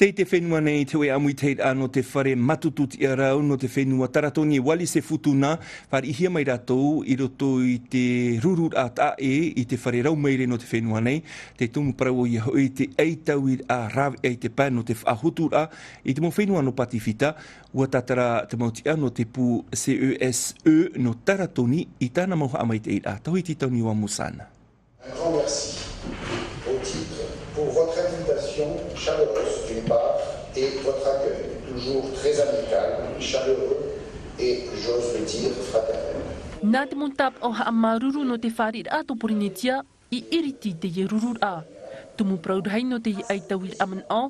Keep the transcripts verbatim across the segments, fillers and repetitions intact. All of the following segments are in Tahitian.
Tei te fenua nei, te hōʻē ʻāmui teie nō te fare mātutu tiʻarau, nō te fenua Taratoni, Wallis e Futuna, fāriʻihia mai rātou i roto i te rururaʻa taʻe i te fare rau maire nō te fenua nei. Te tumu parau ʻoia hoʻi te ʻaitauiraʻa rāveʻa i te pae nō te faʻahoturaʻa i te mau fenua nō Patifita, ʻua tātara te mau tiʻa nō te pū C E S E nō Taratoni i tāna mau haʻamaitaʻiraʻa. Tauhiti Tauniua Musana. Un grand merci au titre pour votre invitation chaleureuse d'une part et votre accueil toujours très amical, chaleureux et, j'ose le dire, fraternel. Nā te mau tāpaʻo haʻamāuruuru nō te fāriʻiraʻa tō Porinetia, i ʻiriti teie rururaʻa. Tumu parau rahi nō teie ʻaitauiraʻa manaʻo,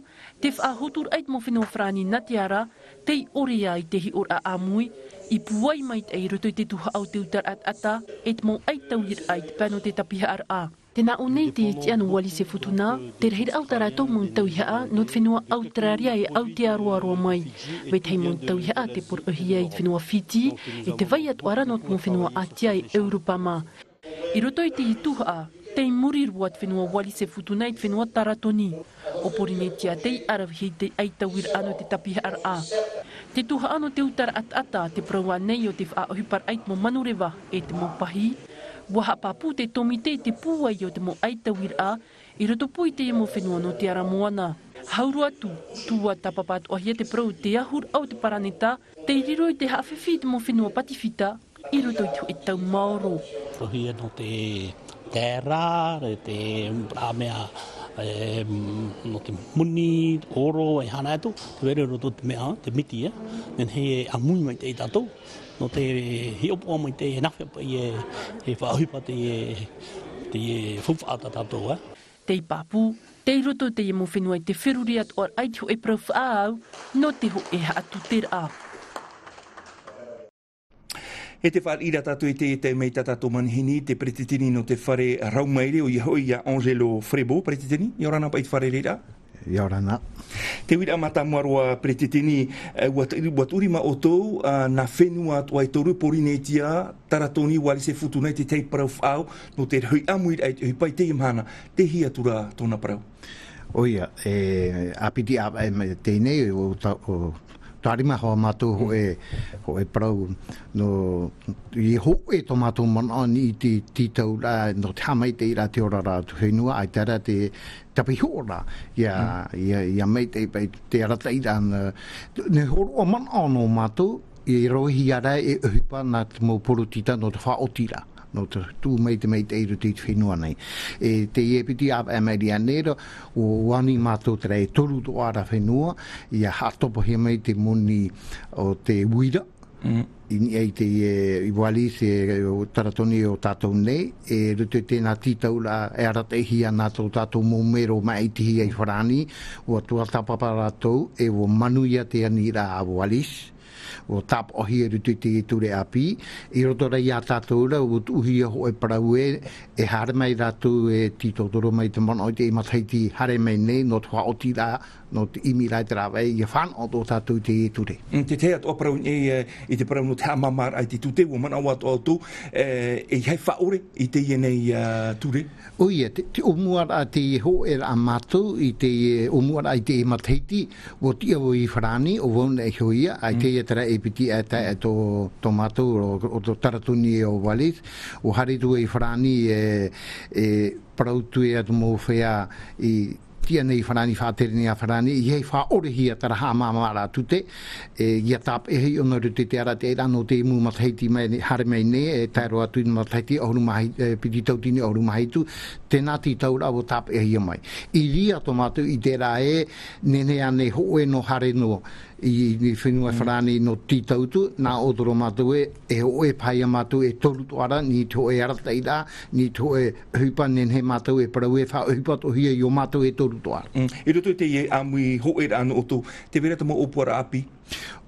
te faʻahoturaʻa i te mau fenua farāni nā te ara, tei ʻore ai te hiʻoraʻa ʻāmui, i pūai maitaʻi i roto i te tuhaʻa o te utaraʻa taʻata, e te mau ʻaitauiraʻa i te pae nō te tapihaʻaraʻa. Tē nā ʻō nei te tiʻa nō Wallis e Futuna, te rahiraʻa o tā rātou mau tauihaʻa nō te fenua Auteraria e Aotearoa roa mai. Vetahi mau tauihaʻa tē poroʻihia i te fenua Fiti, e te vai atoʻa ra nō te mau fenua ʻĀtia e Europa mā. I roto i te tuhaʻa, tei muri roa te fenua Wallis e Futuna i te fenua Taratoni. ʻO Porinetia tei ʻaravihi i te ʻaitauiraʻa nō te tapihaʻaraʻa. Te tuhaʻa nō te utaraʻa taʻata, tē parau ānei ʻo te faʻaʻohiparaʻa i te mau manureva e te mau pahi. ʻUa haʻapāpū te tōmite i te pūai o te mau ʻaitauiraʻa i rotopū i teie mau fenua nō te ara moana. Hau roa atu, tuatāpapa atoʻahia te parau o te ahuraʻa o te paraneta, tei riro i te haʻafifi i te mau fenua Patifita, i roto i te hōʻē tau maoro. Rohia nō te tēra, e te, ā, mea, e, nō te moni, oro, e hana atu, te vere roto te mea, te miti, e. Nehenehe e ʻāmui maitaʻi tātou, nō te hiʻopoʻa mai te nāfea paʻi e, e faʻaʻohipa te, te faufaʻa tā tātou, e. Tei pāpū, tei roto teie mau fenua i te feruri atoʻa i te hōʻē parau faʻaau, nō te hōʻē haʻatuteraʻa. E te fāriʻi ra tātou i te, te mea tā tātou manihini, te peretiteni nō te fare rau maire, ʻoia hoʻi ia Angelo Frebo, peretiteni, ʻia ora na paʻi i te fārereiraʻa. ʻIa ora na. Te uiraʻa mātāmua roa, peretiteni, e, ʻua tu-, ʻua tuʻuri mā ʻoutou, ā, nā fenua atoʻa e toru, Porinetia, Taratoni, Wallis e Futuna, i te tahi parau faʻaau, nō te hoʻi ʻāmuiraʻa i te ʻohipa i teie mahana, tei hea atu ra tōna parau? ʻOia, e, ʻa piti ʻāvaʻe mai teie nei, ʻo ta-, ʻo Tārima hoʻi mātou hōʻē, hōʻē parau, nō, i hōʻē tō mātou manaʻo i te tītauraʻa, nō te haʻamaitaʻiraʻa te oraraʻa o te fenua, ʻaita rā te tāpihoʻoraʻa, ʻia, ʻia, ʻia maitaʻi paʻi te arataʻiraʻa, nā, nē hōroʻa manaʻo nō mātou, i roʻohia ra e ʻohipa nā te mau poritita nō te faʻaotiraʻa. Nō te tuʻu mai te maitaʻi i roto i te fenua nei. E teie piti ʻāvaʻe mai ra ānei ra, ʻua ani mātou terā e toru atoʻa ra fenua, ʻia haʻatopohia mai te moni o te uira. Mm. I niʻa i te, e, i Wallis e, ʻo Taratoni ʻo tātou nei, e roto i tēnā tītauraʻa, e arataʻihia nā tō tātou mau mero maʻitihia i Farāni, ʻua tuatāpapa rātou, e ʻua manuia te aniraʻa a Wallis. ʻUa tāpaʻohia i roto i te ture ʻāpī, i roto rā ia tātou ra, ʻua tuʻuhia hōʻē parau ē, e haere mai rātou e tītotoro mai te manaʻo i te matahiti haere mai nei, nō te faʻaotiraʻa, nō te ʻimiraʻa i te rāveʻa, ʻia fānaʻo tō tātou i te ture. Mm, te tahi atoʻa parau nei, e, i te parau nō te haʻamāmāraʻa i te tute, ʻua manaʻo atoʻa ʻoutou, e, e ʻeiaha e faʻaʻore i teie nei, ā, ture? ʻOia, te, te ʻōmuaraʻa, te hōʻēraʻa a mātou i te, e, ʻōmuaraʻa i te matahiti, ʻua tiʻa vau i Farāni, ʻo vau nei hoʻi ia, ʻaita ia terā e piti ʻāvaʻe tō, tō mātou, ʻo, ʻo tō Taratoni ʻo Wallis, ʻua haere atu i Farāni, e, e parau atu e atu mau feiā i tiʻa nei i Farāni, faʻatere nei a Farāni, ʻeiaha e faʻaʻorehia terā haʻamāmāraʻa tute, e, ʻia tāpeʻahia ʻōna i roto i te arataʻiraʻa nō te mau matahiti mai nei, haere mai nei, e tae roa atu i te matahiti ʻahuru mā hitu, e, piti tauatini ʻahuru mā hitu, tēnā tītauraʻa ʻua tāpeʻahia mai. I reira tō mātou ʻiteraʻa ē, nehenehe ānei hōʻē nō haere noa i, i fenua Farāni nō te tītau atu, nā ʻō tō mātou ē, e hōʻē paʻi ia mātou e toru atoʻa ra, nī te hōʻē arataʻiraʻa, nī te hōʻē ʻohipa, nehenehe mātou e parau e faʻaʻohipa atoʻahia i ō mātou e toru atoʻa ra. Mm. I roto i teie ʻāmui hōʻēraʻa nō ʻoutou, tē vai ra te mau ʻōpuaraʻa ʻāpī,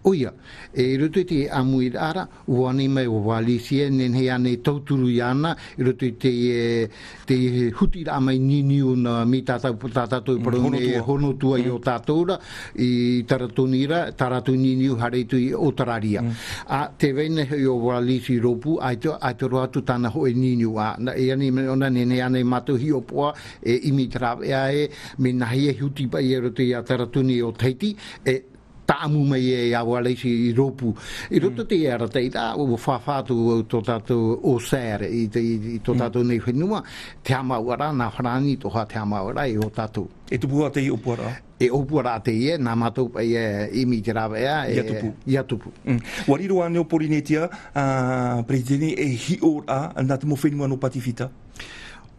ʻOia, e, i roto i te ʻāmuiraʻa ra, ʻua ani mai ʻo Walesi e nehenehe ānei e tauturu iāna, i roto i te, e, te hutiraʻa mai niniu nā, mai tā tātou, tā tātou Mm, parau nei, Honotua. Honotua i Mm. ō tātou ra, i Taratoni ra, tā rātou niniu haere atu i ʻAutararia. Mm. ʻA, tē vai nei hoʻi ʻo Walesi i rōpū, ʻaita, ʻaita roa atu tāna hōʻē niniu, ʻa, nā, e ani mai ʻōna, nehenehe ānei mātou e hiʻopoʻa, e ʻimi i te rāveʻa ē, mea nāhea e huti paʻi i roto ia Taratoni ʻo Tahiti, e tāʻamu mai e ia Walesi i rōpū. I roto Mm. i te arataʻiraʻa, ʻua fāfā atu tō tātou ʻo Sere i te, i, i tō Mm. tātou nei fenua, te haʻamāuʻaraʻa, nā Farāni atoʻa te haʻamāuʻaraʻa i ō tātou. E tupu ā te hiʻopoʻaraʻa? E ʻōpuaraʻa teie, nā mātou paʻi e ʻimi i te rāveʻa, e, ʻia tupu. ʻIa tupu. Mm. ʻUa riro ānei ʻo Porinetia, ā, Peretiteni, e hiʻoraʻa, nā te mau fenua nō Patifita?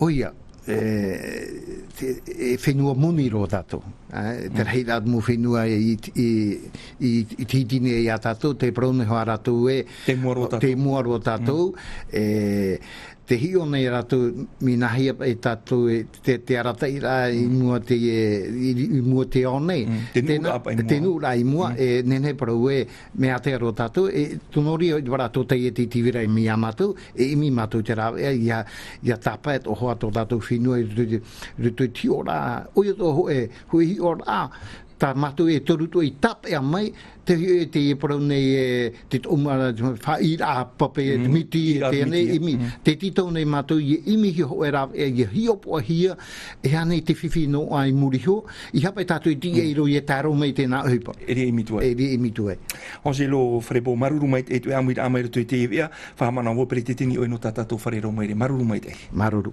ʻOia, e, te, e fenua moni roa tātou. Ā, te Mm. rahi rā mau fenua i, i, i, i te hiti nei ia tātou, tē parau nei hoʻi rātou ē, Tei mua roa tātou. tei mua roa tātou, Mm. e, tē hiʻo nei rātou, mea nāhea e tātou e, te, te arataʻiraʻa i Mm. mua te, e, i, i mua te ao nei. Mm. Te Tēnā, nuʻuraʻa paʻi i mua. te nuʻuraʻa i mua, Mm. e, nehenehe e parau ē, mea ātea roa tātou, e, tē nō reira hoʻi rātou teie te tīvira i mua iā mātou, e ʻimi mātou te rāveʻa, ʻia, ʻia tāpae atoʻa hoʻi tō tātou fenua i roto i te, roto i te hiʻoraʻa, ʻoia atoʻa hōʻē, hōʻē hiʻoraʻa, tā mātou e toru atoʻa i tāpeʻa mai, te, e, te parau nei e, te toʻomara, faʻaʻīraʻa pape, Mm. miti, ʻĪraʻa tēnei, miti, ʻimi. mm. Tē tītau nei mātou, ʻia ʻimihia hōʻē rāveʻa, ʻia hiʻopoʻahia, e aha nei te fifi noaʻa i muri iho, ʻeiaha paʻi tātou i tiʻa Mm. i roto ʻia tae roa mai i tēnā ʻohipa. E ʻimi atu ai. E ʻimi atu ai. Angelo Frébault, māuruuru maitaʻi i tō ʻoe ʻāmuiraʻa mai roto i teie veʻa, faʻahaʻamanaʻo vau Peretiteni ʻoe nō tā tātou fare rau maere. Māuruuru maitaʻi. Māuruuru.